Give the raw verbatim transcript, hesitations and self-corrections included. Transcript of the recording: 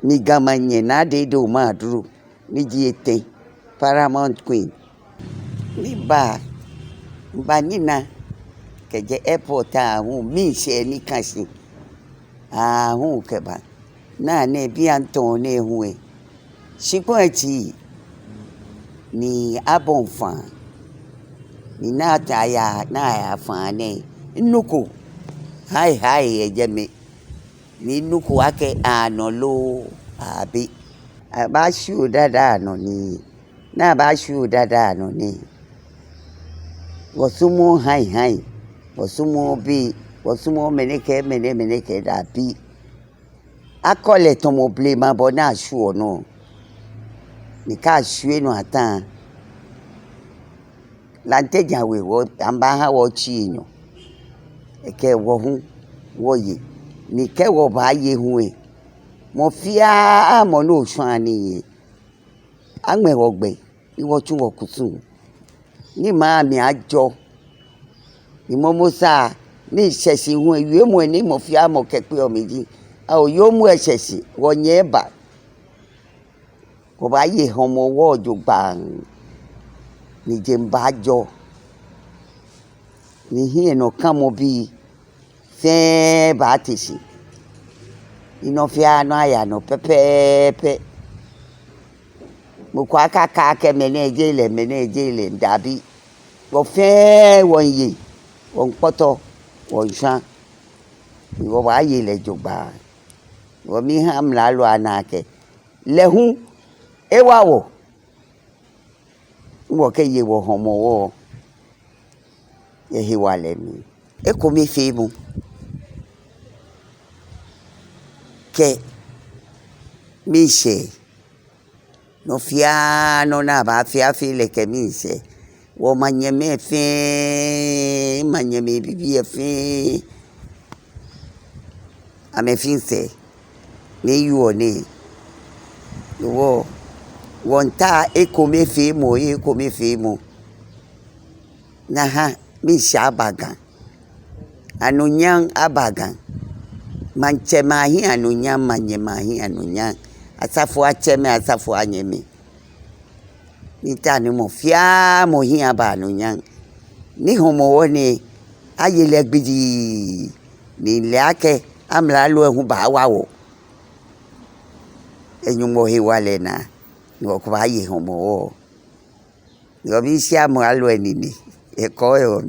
Ni Ga Manyɛ Naa Dedei Omaedru, ni ji etɛ, Paramount Queen. Miba, miba nyɛna kɛjɛ airport aahu, miishɛɛ ni ka shi aahu kɛba. Naa nɛɛ bianɛ tɔɔ nɛɛ hu lɛ, shikpɔŋ lɛ tii, ni abɔi faa, ni naa taa yaa, naa yaa faa nɛɛ, minuko haihai yɛ jɛmɛ, ni minuko akɛ anɔ loo, abi. Abaashwie odadao anɔ ni, naa abaashwie odadao anɔ ni. Wɔsumɔɔɔ haihai, wɔsumɔɔɔ bei, wɔsumɔɔɔ mɛnɛ kɛ mɛnɛ, mɛnɛ kɛ, dabi. Akɔ lɛ tamɔ blema bɔ ni ashwieɔ nɔ. Ni kɛ ashwie nɔ ata, Lante Djan We, wɔ, amɛbaaha wɔ otsii enyɔ. Ekɛ wɔ hu wɔye. Ni kɛ wɔbaaye hu lɛ, mɔ fɛɛ mɔ ni oshwaa nii lɛ, aŋmɛ wɔ gbɛ, ni wɔtsu wɔkusum. Ni maŋ mli ajɔ. Ni momo sa, ni eshɛ shi hu lɛ, wiemɔ ni mɔ fɛɛ mɔ kɛkpeɔ mli ji, ao, yoomo lɛ shɛ shi, wɔnyɛ eba. Wɔbaaye Hɔmɔwɔ jogbaŋŋ, ni jeŋ baajɔ, ni hiɛnɔkamɔbii fɛɛ baate shi, ni nɔ fɛɛ nɔ aya nɔ pɛpɛɛpɛ. Mɔ ko akakɛɛ akɛ mɛnɛ jeee lɛ, mɛnɛ jeee lɛ, dabi. Wɔ fɛɛ wɔmiiye, wɔmiikpɔtɔ, wɔmiishwa, ni wɔbaaye lɛ jogbaŋŋ. Wɔmiiha amralo ana akɛ lɛ hu ewa wɔ, ni wɔkɛye wɔ Hɔmɔwɔ yɛ hewalɛ mli. Ekomefeemɔ kɛ miishɛɛ, nɔ fɛɛ nɔ ni abaafee afee lɛ kɛ miishɛɛ. Wɔ manyɛmɛi fɛɛ, manyɛmɛi bibii lɛ fɛɛ, amɛfɛɛ sɛɛ ni yɔɔ nɛɛ. Wɔ, wɔmiitao ekomefeemɔ, ekomefeemɔ. Ni aha miishɛɛ aba Ga. Anunyam aba Ga. Maŋtsɛmɛi ahiɛ anunyam, manyɛmɛi ahiɛ anunyam. Asafoiatsɛmɛi, asafoianyɛmɛi. Miitao ni mɔ fɛɛ mɔ hiɛ aba anunyam. Ni Hɔmɔwɔ nɛɛ aye lɛ gbidigbidi. Ni lɛ akɛ amralo lɛ hu baawa wɔ yɛ Nyɔŋmɔ hewalɛ naa, ni wɔkɛbaaye Hɔmɔwɔ. Ni wɔmiisha amralo lɛ nine, ekɔ yɛ wɔ